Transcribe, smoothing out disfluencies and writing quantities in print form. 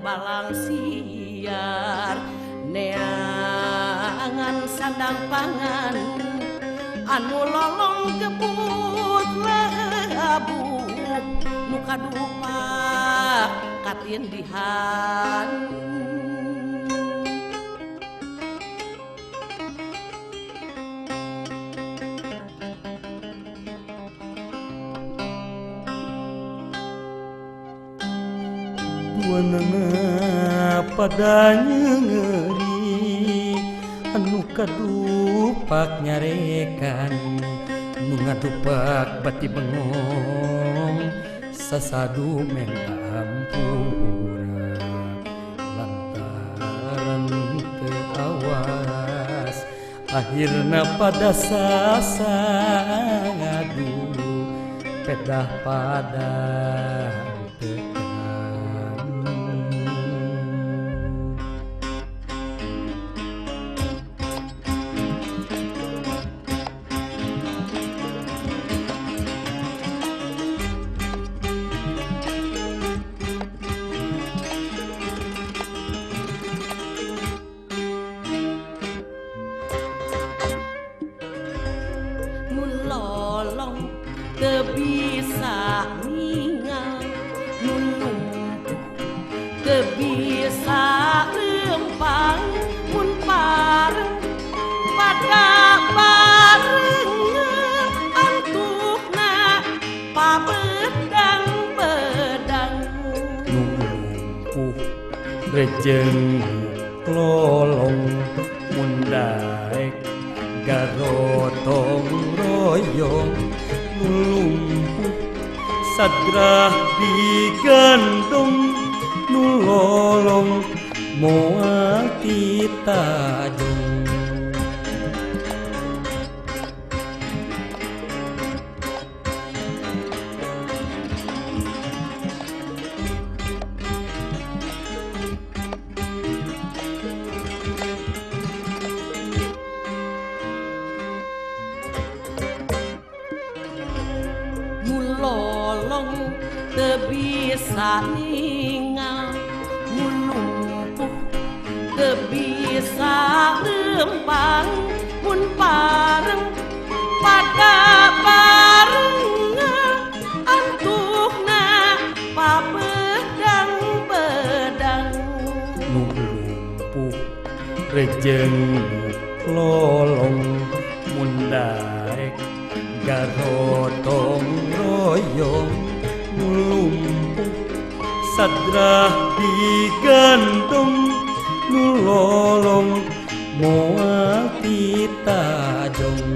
Balang siar neangan sandang pangan anu lolong gebut labu nu kadupak katindihan. Duanana pada nyeri anu kadupak nyarekan nu ngadupak bati bengong sasadu menta hampura lantaran teu awas akhirna pada sasangadu pedah pada teu bisa ningal nu lumpuh teu bisa lempang mun pareng pada barengan antukna pabedang-bedang nu lumpuh rejeng lolong mun daek garotong royong lumpuh sadrah digantung nu lolong moal titajung. Lolong teu bisa ningal nu lumpuh teu bisa lempang mun pareng pada barengan antukna pabedang-bedang nu lumpuh rejeng lolong mun daek garotong royong nu lumpuh sadrah digantung nu lolong moal titajong.